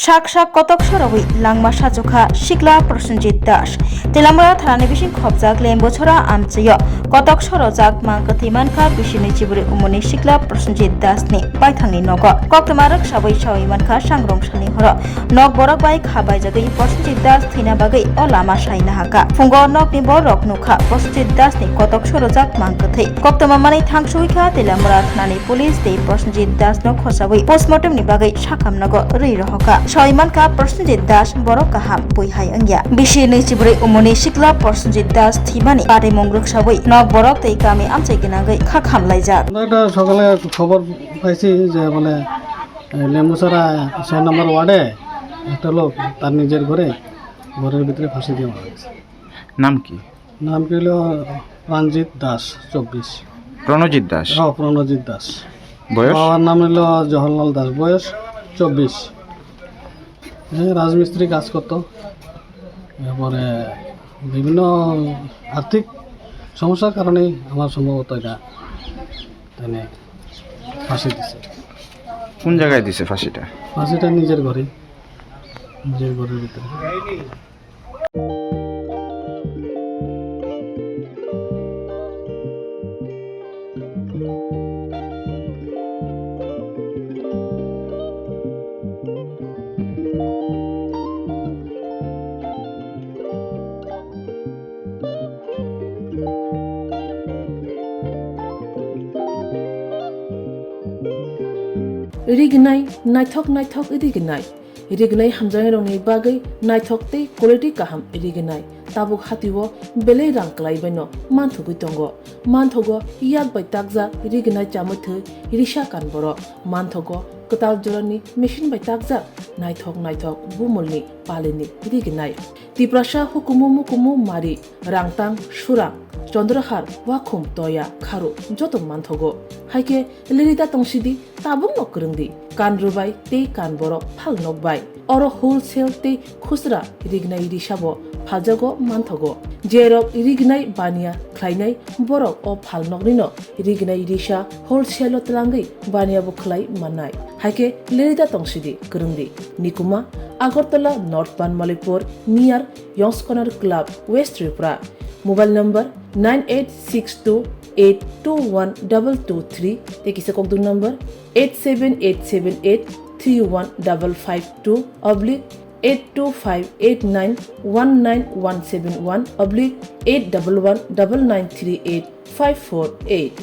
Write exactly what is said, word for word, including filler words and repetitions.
Sak sak kotok sorowi langma sachukha sikla Prosenjit Das. Telamura thanani bising khopjak Lembuchora amchaio kotok sorojak mang kwthwi mankha bisi nwi chiburi umuni sikla Prosenjit Das ni baithangni nogo. Koktwma rwksawi sawi mankha sangrong salni horo. Nok borok bai kha baijagwi Prosenjit Das thwina bagwi o lama saina hakha. Phungo nokni borok nukha Prosenjit Das ni kotok sorojak mang kwthwi. Koktwma manwi thangsuwi kha Telamura thanani police tei Prosenjit Das no khosawi postmortem ni bagwi sakhamnago rwi rohokha. Sawi mankha Prosenjit Das borok kaham bui hai wngya. Bisi nwi chiburi umuni sikla Prosenjit Das thwimani parimung rwksawi nok borok tei kami amchai gwnangwi kha khamlaijak. আমরা একটা সকালে খবর পাইছি যে বলে, এ, লেম্বুছড়া ছয় নম্বর ওয়ার্ডে একটা লোক তার নিজের ঘরে, ঘরের ভিতরে ফাঁসি দিয়ে মারা গেছে। নাম কি? নাম কি হলো? প্রাণজিৎ দাস, চব্বিশ। প্রণজিৎ দাস। হ্যাঁ, প্রণজিৎ দাস। বয়স? বাবার নাম হলো জওহরলাল দাস, বয়স চব্বিশ। হ্যাঁ, রাজমিস্ত্রি কাজ করতো। এরপরে বিভিন্ন আর্থিক সমস্যার কারণেই আমার সম্ভবত এটা মানে ফাঁসি দিছে। কোন জায়গায় দিছে ফাঁসিটা? ফাঁসিটা নিজের ঘরে, নিজের ঘরের ভিতরে। Rignai, naithok naithok rignai. Rignai hamjaknairokni bagwi naithok tei quality kaham rignai. Tabuk hatio belai rang kwlaibaino manthogwi tongo. Manthogo yak bai takjak rignai chamwi thwi risa kan borok. Manthogo kwtal jorani machine bai takjak naithok naithok bumulni palini rignai. Tiprasa hukumu mukumu mari, rangtang, surang, chondrahar, wakhum, toya, kharu joto manthogo. Haikhe lerida tongsidi, tabukno kwrwngdi, kan rwbai tei kan borok phal nokbai. Oro wholesale tei khusra rignai risabo phaljago manthogo. Jerok rignai baniya khlainai borok o phalnoknino rignai risa wholesale-o twlangwi baniya bo khlai mannai. Haikhe lerida tongsidi, kwrwngdi. Nikuma, Agartala North Banmalipur, near Yongs Corner Club, West Tripura. Mobile number nine eight six two eight two one double two three, tei kisa kokduk number eight seven eight seven eight three one double five two oblique eight two five eight nine one nine one seven one oblique eight double one double nine three eight five four eight.